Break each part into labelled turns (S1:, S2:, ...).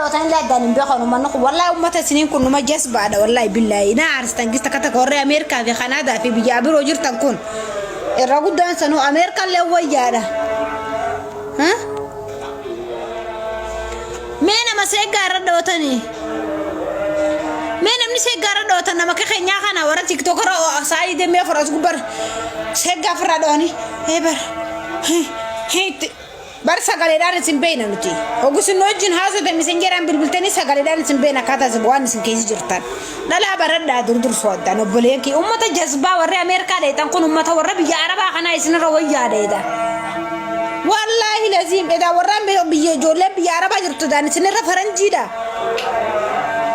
S1: dhootan illee addaan hin beekan uummanni kun. Wallaahi uummata isiniin kun numa jasbaadha wallaahi billaahi. Na aarstan gis takka takka warri Ameerikaa fi Kanaadaa fi biyya biroo jirtan kun. Irra guddaan sanuu Ameerikaan illee wayyaadha. Huh? Mee nama seeggaa irra dhootanii. Mee namni seeggaa irra dhootan nama akka keenyaa kana warra tiktokara saayii deemee afur as gubbar seeggaa ofirraa dho'anii ee bar itti bar sagaleedhaan isin beekna nuti. Hogu isin wajjin haasofte misenjeraan bilbiltanii sagaleedhaan isin beekna akkaataa isin waan isin keessa jirtan. Dhalaa baradhaa dur dursoo addaan obboleeyyan kiyya ummata jazbaa warri Ameerikaa dheexan kun ummata warra biyya Arabaa kanaa isinirra wayyaa dheedha. Wallaahi laziim edaa warra biyya ijoolleen biyya Arabaa jirtu dhaan isinirra faranjiidha.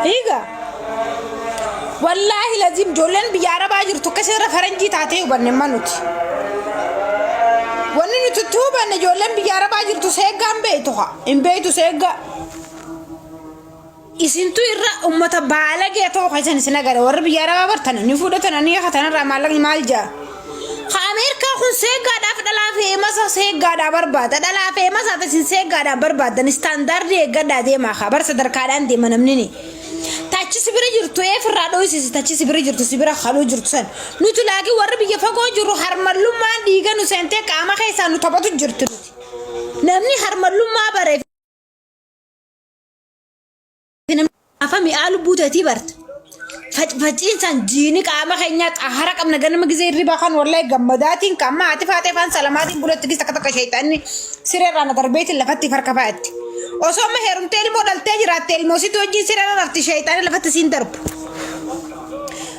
S1: Hiiga. Wallaahi laziim ijoolleen biyya Arabaa jirtu akka isinirra faranjii taatee hubanne amma nuti. Wanni nuti itti hubanne ijoolleen biyya Arabaa jirtu seeggaa hin beektu haa. Hin beektu seeggaa. Isintu irra ummata baalagee ta'uu keessan isin agara warri biyya arabaa bartan ni fudhatan ni katanarraa maallaqni maal jaa. Ka Ameerikaa kun seeggaadhaaf dhalaa feemasa seeggaadhaa barbaada. Dhalaa feemasaaf isin seeggaadhaan barbaaddan istaandaardii eeggadhaa deemaa kaa bar sadarkaadhaan deema namni ni. Tachi si bira jirtu eefirraa dhoysisi tachi si bira jirtu si bira haluu jirtu san. Nuti laakiin warri biyya fagoo jirru harmallummaan dhiiga nu seentee qaama keessaa nu taphatu jirti nuti. Namni harmallummaa baree Afa mi'aa lubbuu teetii barta. Facfaciinsaan jiini qaama keenyaa xahara qabna ganama gizee hirribaa kan wallahi gammadaatiin qaama haati faatee afaan salamaatiin bulatti gis takka takka sheexanni sireerraa na darbeetiin lafatti farka fa'atti. Osoo amma heerumtee ilmoo dhaltee jiraatte ilmoo sitti wajjin sireerra rafti sheexanni lafatti siin darbu.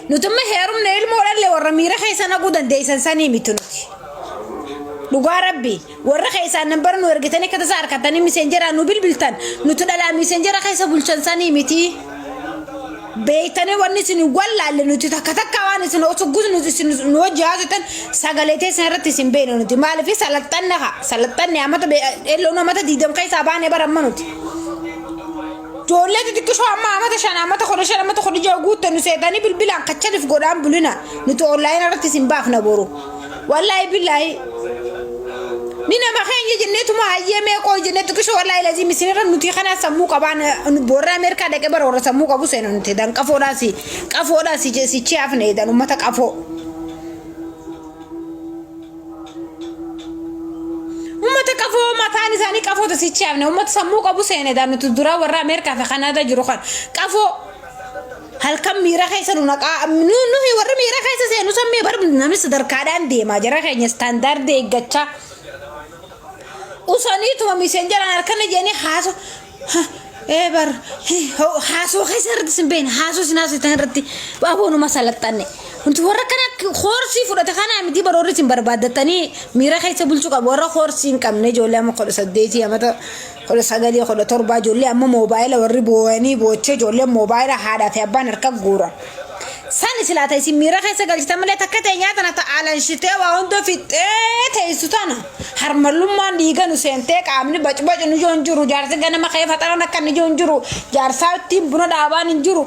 S1: Nuti amma heerumne ilmoo dhalle warra miira keessa naquu dandeessan sanii miti nuti. Dhugaa rabbi. Warra keessaan nambara nu ergitanii akka tasaa harkattanii miseenjeraa nu bilbiltan nuti dhalaa miseenjera keessa bulchan sanii miti. Beektanii wanni isin wallaalle nuti takka takka waan isin osuggus nuti isin nu wajji haasoftan sagalee teessan irratti isin beekna nuti maaliif salaxxanne haa salaxxanne amata elloon amata diidam keessaa baanee baramma nuti. Ijoollee xixiqqishoo amma amata 5 amata 15 amata 16 guutte nu seetanii bilbilaan kachalif godhaan bulina nuti onlaayinii irratti isin baafna boru. Wallaahi billaahi. Ni nama keenya jenneetuma hayyee meeqoo jennee xiqqishoo wallaahi lazim isinirra nuti kana sammuu qabaan warra Ameerikaa dhaqee bara warra sammuu qabu seenu nuti dan qafoodhaa si qafoodhaa si sichi hafne dan ummata qafoo. Ummata qafoo mataan isaanii qafoota sichi hafne ummata sammuu qabu seene dan nuti duraa warra Ameerikaa fi Kanaadaa jiru kan qafoo. Halkan miira keessa nu naqaa nu nuyi warri miira keessa seenu sammee bar namni sadarkaadhaan deemaa jara keenya istaandaardii eeggachaa. Usaniituma miseenjaraan halkan jedhanii haasoo ee bar haasoo keessa irratti sin beekne haasoo sin haasoftan irratti aboonuma salaxxanne. Wanti warra kana koorsii fudhate kanaa miti baroorri isin barbaaddatanii miira keessa bulchuu qabu warra koorsii hin qabne ijoollee amma 18 amata 19 17 ijoollee amma moobaayila warri boo'anii boochee ijoolleen moobaayila haadhaa fi abbaan harka guuran. Sani silaa ta'e isin miira keessa galchitan malee takka ta'e nyaata na ta'aalanshitee waa hunda fixxee teessu tana harmallummaan dhiiga nu seentee qaamni bacbacu nu hin jiru jaarsi ganama kee faxaran akka ni hin jiru jaarsaa ittiin buna dhaabaan hin jiru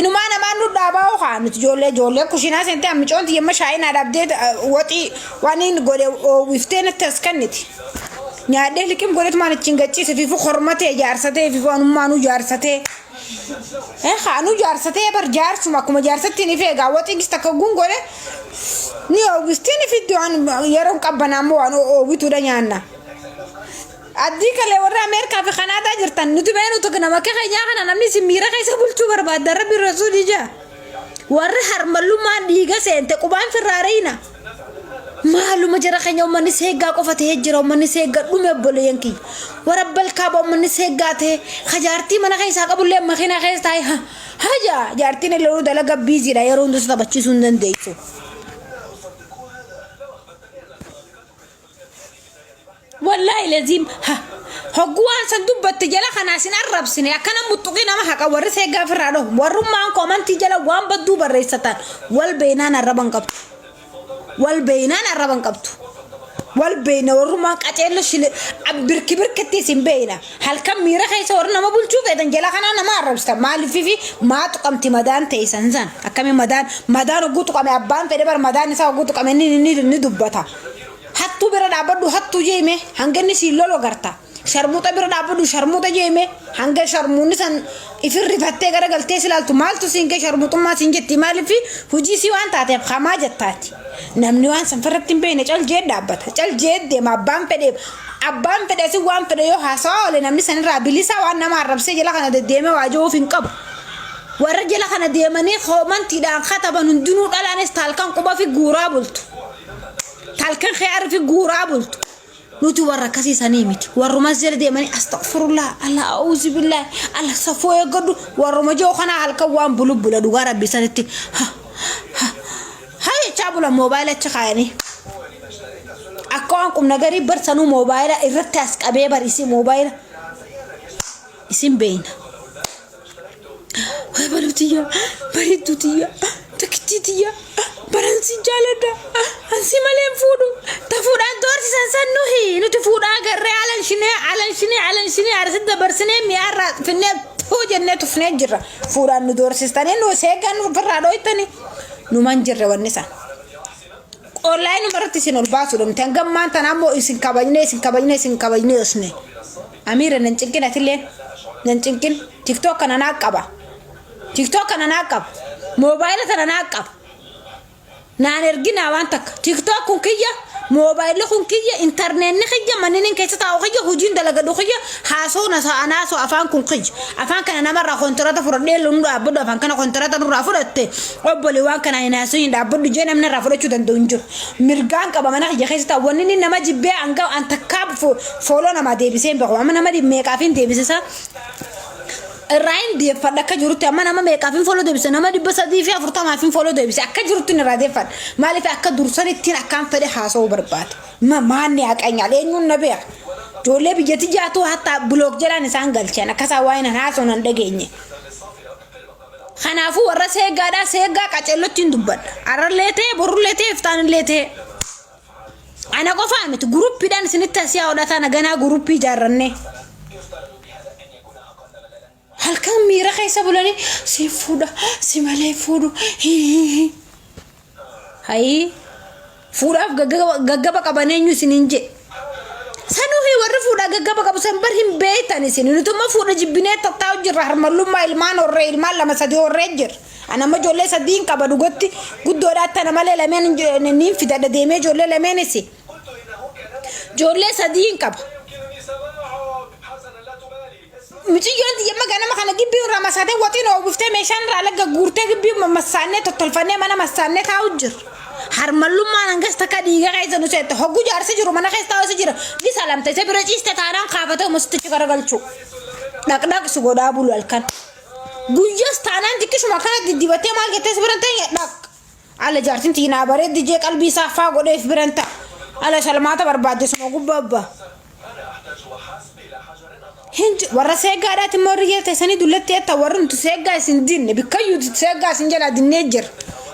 S1: inumaa namaan nu dhaabaa hookaa nuti ijoollee ijoollee kushinaa seentee ammicoon tiyyamma shaayii naa dhaabdee waxii waan inni godhe oowwiftee natti as kenniti. Nyaadhee liqim godhetumaan achiin gachiise fiifu kormatee jaarsatee fiifu anummaanuu jaarsatee. Eh anuu jaarsatee bar jaarsuma akkuma jaarsatti ni feegaa waxii takka guun godhe ni oowwistii ni fiddi waan yeroon qabbanaa immoo waan oowwituudha nyaanna. Addii kalee warra Ameerikaa fi Kanaadaa jirtan nuti beenu tokko nama akka keenyaa kana namni isin miira keessa bulchuu barbaadda rabbi rasuulii jaa. Warri harmallummaan dhiiga seente qubaan firraareeyna. Maaluma jara keenya uummanni seeggaa qofa ta'ee jira uummanni seeggaa dhume obboleeyyan kiyya. Warra balkaaba uummanni seeggaa ta'e ka jaartii mana keessaa qabullee makiinaa keessa taa'e haja jaartiin illee dalaga biiziidha yeroo hundas taphachiisuu hin dandeessu. Wallaahi laziim ha hogguu waan san dubbatte jala kanaa sin arrabsine akkana muxuqii nama haqa warri seeggaa ofirraa dhahu warrummaan koomantii jala waan badduu barreessatan wal beeynaan arraban qabdu. Wal beeynaan arraban qabdu. Wal beeyna warrummaan qaceello shile birki birkitti isin beeyna halkan miira keessa warri nama bulchuu feetan jala kanaa nama arrabsitan maaliif fi maa tuqamti madaan teessan san akkami madaan madaan hogguu tuqame abbaan fedhe bar madaan isaa hogguu tuqame ni ni ni dubbata. Hattuu bira dhaabbadhu hattuu jeeme hanga inni siin lolu agarta. Sharmuuxa bira dhaabbadhu sharmuuxa jeeme hanga sharmuunni san ifin rifattee gara galtee si ilaaltu maaltu siin ga'e sharmuuxummaa siin jetti maaliif hojii sii waan taateef hamaa jettaati. Namni waan san farratti hin beekne cal jee dhaabbata cal jee deema abbaan fedhe abbaan fedhe si waan fedhe yoo haasawaa oole namni sanirraa bilisaa waan nama arrabsee jala kana deddeemee waa jiruuf hin qabu. Warra jala kana deemanii koomantiidhaan kataban hundinuu dhalaanis taalkan quba fi guuraa bultu. Taalkan khiyaarii fi guuraa bultu. Nuti warra akkasii sanii miti. Warrumas jala deemanii astagfirullah Allah a'uuzu billahi Allah safuu eeggadhu warruma jiru kanaa halkan waan bulu bula dhugaa rabbii sanitti ha ha ha jechaa bula moobaayila achi kaayanii. Akka waan qubna garii barsanuu moobaayila irratti as qabee bariisii moobaayila isin beeyna. Way baluu tiyya, bareedduu tiyya, takkittii tiyya, baran si jaaladha. Ansi malee hin fuudhu. Ta fuudhaan doorsisan san nuhi nuti fuudhaa agarree alanshinee alanshinee alanshinee arsi dabarsinee mi'aarraa finnee tuu jennee tufnee jirra. Fuudhaan nu doorsistanii nu seeggan nu ofirraa dhooytanii numan jirre wanni san. Online irratti isin ol baasuu dhumte hanga ammaan tana ammoo isin kabajnee isin kabajnee isin kabajnee osne. Amiira nan cinqin atillee nan cinqin tiktok kana naa qaba. Tiktok kana naa qaba. Moobaayila tana naa qaba. Naan erginaa waan takka. Tiktok kun kiyya, moobaayilli kun kiyya, intarneetni kiyya, manneen keessa taa'u kiyya, hojiin dalagadhu kiyya, haasoo na anaasoo afaan kun kiyya. Afaan kana namarraa kontirata fudhadhee nu dhaabbadhu afaan kana kontirata nurraa fudhatte obbolee waan kana hin haasoo hin dhaabbadhu jee namni irraa fudhachuu danda'u hin jiru. Mirgaan qaba mana kiyya keessa taa'u wanni inni nama jibbee hanga an takkaa follow namaa deebisee hin beeku. Amma nama meeqaaf hin deebisisa. Irraa hin deeffadha akka jirutti amma nama meeqaaf hin follow deebise nama 340f hin follow deebise akka jirutti irraa deeffadha. Maaliif akka dursan ittiin akkaan fedhe haasa'uu barbaada. Maanni haqanyaal eenyuun na beeka. Ijoollee biyyatti jaatu hatta block jedhaan isaan galchan akkasaa waa'ee nan haasa'u nan dhageenye. Kanaafuu warra seeggaadhaa seeggaa qaceellotti hin dubbadha. Arrallee ta'e borullee ta'e iftaanillee ta'e. Ana qofaa miti guruppiidhaan isinitti asii haa hodhataa naganaa guruppii ijaarrannee. Halkan miira keessa bulanii si fuudha si malee fuudhu. Hayii fuudhaaf gaggaba qaban eenyu isiniin jedhe. Sanuu warri fuudhaa gaggaba qabu san bar hin beektan isin. Nuti immoo fuudha jibbinee tattaa'u jirra harmallummaa ilmaan horree ilmaan lama sadii horree jirra. Ana amma ijoollee sadiin qaba dhugatti guddoodhaa tana malee lameen niin fidadha deemee ijoollee lameenis. Ijoollee sadiin qaba. Mucayyoon tiyya amma ganama kana gibbii irraa masaatee waxiin oowwiftee meeshaan irraa lagga guurtee gibbii massaannee tottolfannee mana massaannee taa'u jirra. Harmallummaan hangas takka dhiiga keessa nu seette hoggu jaarsi jiru mana keessa taa'u jira ni salamte isa bira ciiste taanaan kaafatee mustichi garagalchuu. Dhaqdhaqsu godhaa bulu halkan. Guyyaas taanaan xiqqishuma akkana diddibattee maal jettee si biran ta'e dhaq. Ala jaartiin tiyya naa bareeddi jee qalbii isaa faa godheef biran ta'a. Ala shalmaata barbaadde suma gubbaa abbaa. Warra seeggaadhaati immoo warri jala teessanii dullatti jetta warri nuti seeggaa isin dinne bikkayyuu seeggaa isin jalaa dinnee jira.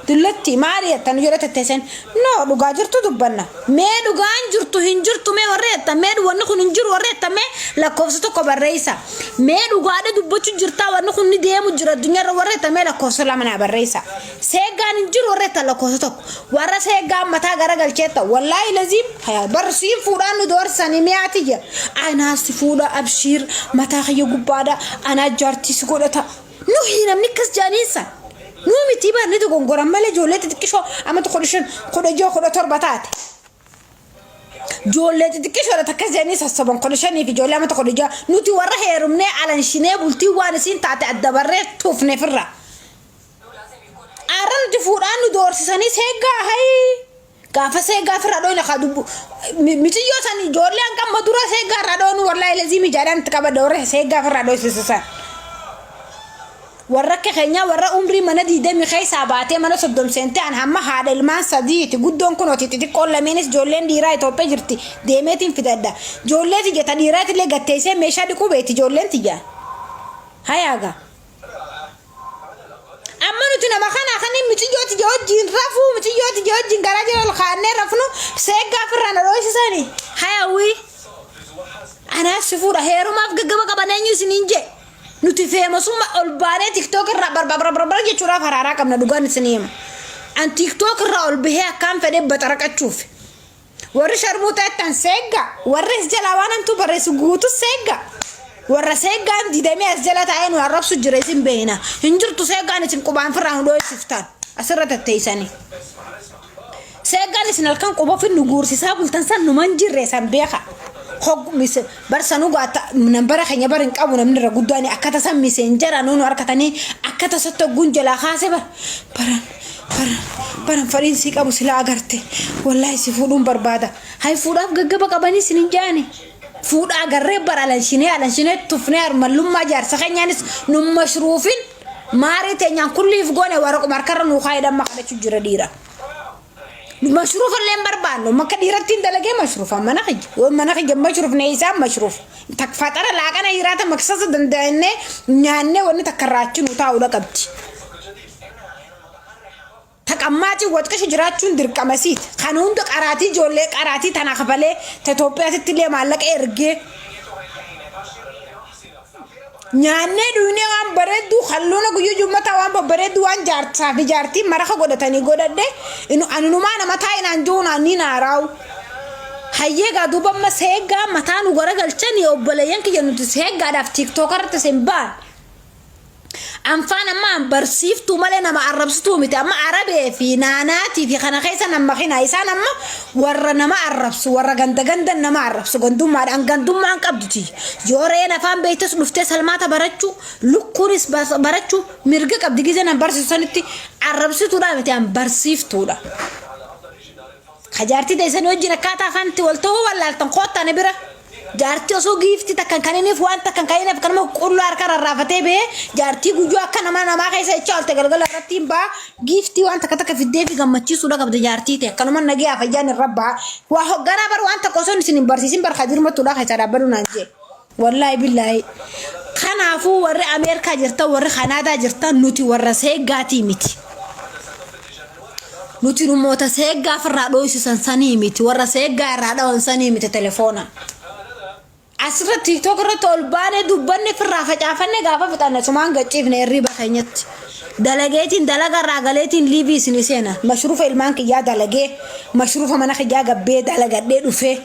S1: Dullatti maali jetta nu jala tetteessan no dhugaa jirtu dubbanna. Mee dhugaan jirtu hin jirtu mee warri jetta mee wanni kun hin jiru warri jetta mee lakkoofsa tokko barreessa. Mee dhugaadha dubbachuu jirtaa wanni kun ni deemu jira addunyaarra warri jetta mee lakkoofsa lama naa barreessa. Seeggaan hin jiru warri jetta lakkoofsa tokko. Warra seeggaan mataa garagalcheetta wallaahi laziim bar siin fuudhaan nu doorsisanii mi'aati jira. Anaa si fuudha abshiir mataa kiyya gubbaadha anaa jaartii si godhata. Nuhi namni akkas jedhaniinsa. Nuu miti bar ni dogongoran malee ijoollee xixiqqishoo amma 15 16 17 taate. Ijoollee xixiqqishoodha takkas jedhanii sassaban 15 fi ijoollee amma 16 nuti warra heerumnee alanshinee bultii waan isiin taate adda barree tuufneef irraa. Arra nuti fuudhaan nu doorsisanii seeggaa hayii. Gaafa seeggaa ofirraa dhooyna kaa dubbu miciyyoo san ijoollee hanqamma dura seeggaa irraa dhoonu wallaahi lazii mijaadhaan itti qabadha warra seeggaa ofirraa dhooysisan. Warra akka keenyaa warra umrii mana 20 keessaa baatee mana 30 seentee an hamma haadha ilmaan sadiiti guddoon kun hoti xixiqqoon lameenis ijoolleen dhiiraa Itoophiyaa jirti deemeetiin fidadha. Ijoollee tiyya ta dhiiraatillee gatteessee meeshaa dhiquu beekti ijoolleen tiyya. Hayaagaa. Amma nuti nama kana kan miciyyoo tiyya wajjin rafuu miciyyoo tiyya wajjin garaa jala ol kaa'annee rafnu seeggaa ofirraa na dhooysisani. Hayawii. Anaas si fuudha heerumaaf gaggaba qaban eenyu isiniin jee. Nuti feemasummaa ol baanee tiktook irraa barbar jechuudhaaf haraaraa qabna dhugaan isinii hima. An tiktook irraa ol bahee akkaan fedhee baxaraqachuuf. Warri sharmuuxa jettan seegga. Warri as jalaa waan hamtuu barreessu guutu seegga. Warra seeggaan didamee as jala taa'ee nu arrabsu jira isin beeyna. Hin jirtu seeggaan isin qubaan firraa nu dhooysiftan. Asirra tatteeysanii. Seeggaan isin halkan quba ofin nu guursisaa bultan san numan jirre san beeka. Hog mis bar sanuu gaa nambara keenya bar hin qabu namni irra guddaan akka tasa miseenjara nu nu harkatanii akka tasatti hogguun jalaa kaase bar baran baran baran fadhiin sii qabu silaa agarte wallaahi si fuudhuun barbaada. Hay fuudhaaf gaggaba qabanii isin hin jaani. Fuudha agarree bar alanshinee alanshinee tufnee armallummaa jaarsa keenyaanis nu mashruufin maarii teenyaan kulliif goone waraquma harkarra nuu kaayee damma kadhachuu jira dhiira. Mashruufa illee hin barbaannu. Makka dhiiratti hin dalagee mashruufa mana kiyya. Yoo mana kiyya mashruufne isaan mashruuf. Tak faxara laaqana hiraata maksasa danda'annee nyaannee wanni takka irraa achi nu taa'uudha qabdi. Taqammaatiin waxqishu jiraachuun dirqama siiti. Kan hunda qaraatii ijoollee qaraatii tana kafalee ta Itoophiyaatitti illee maallaqa ergee. Nyaannee dhuynee waan bareedduu halluuna guyyuu jummataa waan babbareedduu waan jaarsaa fi jaartiin maraka godhatanii godhadhe inu anunumaa nama taa'inaan jiru ni naaraawu. Hayyee gaa duuba amma seeggaa mataa nu garagalchanii obboleeyyan kiyya nuti seeggaadhaaf tiiktook irratti isin ba'an. Anfaan amma an barsiiftuu malee nama arrabsituu miti. Amma Arabee fi naanaatii fi kana keessa nama kina. Isaan amma warra nama arrabsu, warra ganda gandan nama arrabsu gandummaadhaan gandummaan qabduti. Yoo re'een afaan beektes dhuftee salmaata barachuu, lukkuunis barachuu mirga qabdi gizee nan barsiisu sanitti arrabsituudha miti an barsiiftuudha. Ka jaartii teessanii wajjin akkaataa afaan itti wal ta'uu wallaaltan koottaa na bira. Jaartii osoo giiftii takkan kaniniif waan takkan kaniniif kanuma qullaa harka rarraafatee bahee jaartii guyyuu akka nama namaa keessa jechaa oolte galgala irratti hin ba'a. Giiftii waan takka takka fiddee fi gammachiisuudha qabda jaartii ta'e akkanuma nagee fayyaan irra ba'a. Waa hogganaa bar waan takka osoo isin hin barsiisin bar kadirmattuudha keessa dhaabbadhu naan jee. Wallaahi billaahi. Kanaafuu warri Ameerikaa jirtan warri Kanaadaa jirtan nuti warra seeggaatii miti. Nuti namoota seeggaa ofirraa dhooysisan sanii miti. Warra seeggaa irraa dhawan sanii miti telefoona. Asirra TikTok irratti ol baanee dubbanne ofirraa facaafanne gaafa fixanne sumaan gachiifne hirriba keenyatti. Dalageetiin dalaga irraa galeetiin liivii isinii seena. Mashruufa ilmaan kiyyaa dalagee mashruufa mana kiyyaa gabbee dalagadhee dhufee.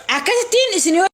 S1: Akkasittiin isin yoo